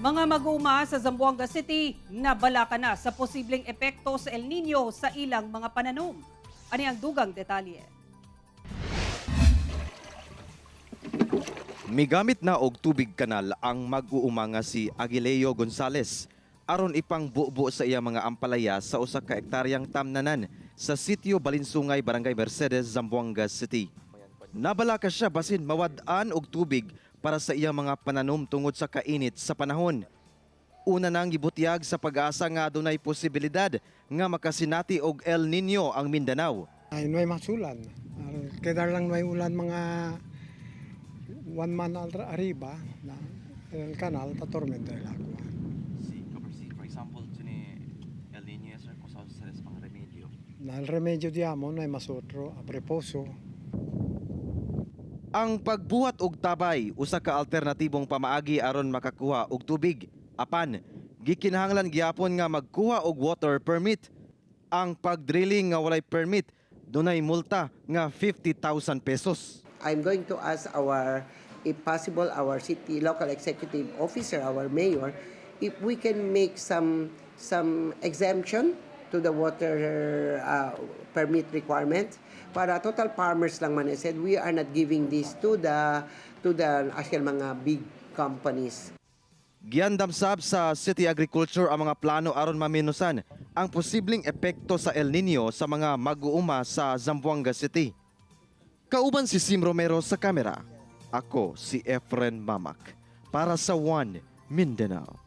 Mga mag-uuma sa Zamboanga City, nabalaka na sa posibleng epekto sa El Nino sa ilang mga pananom. Ani ang dugang detalye. Migamit na og tubig kanal ang mag-uuma nga si Aguileo Gonzales aron ipangbubo sa iya mga ampalaya sa usa ka hektaryang tamnanan sa sitio Balinsungay, Barangay Mercedes, Zamboanga City. Nabalaka siya basin mawad-an og tubig para sa iya mga pananom tungod sa kainit sa panahon. Una nang gibutyag sa PAGASA nga adunay posibilidad nga makasinati og El Nino ang Mindanao. Ay, no hay mas ulan. Quedar lang no hay ulan mga one month arriba na el canal ta tormenta el agua. Si, for example, ni El Nino, sir, kung sa pang remedyo. Na el remedio diamo no hay mas otro, a reposo. Ang pagbuhat og tabay usa ka alternatibong pamaagi aron makakuha og tubig. Apan gikinahanglan gyapon nga magkuha og water permit. Ang pagdrilling nga walay permit dunay multa nga 50,000 pesos. I'm going to ask our, if possible, our city local executive officer, our mayor, if we can make some exemption to the water permit requirement para total farmers lang man. I said we are not giving this to the actual mga big companies. Giandam sab sa City Agriculture ang mga plano aron maminusan ang posibleng epekto sa El Nino sa mga mag-uuma sa Zamboanga City. Kauban si Sim Romero sa kamera. Ako si Efren Mamak para sa One Mindanao.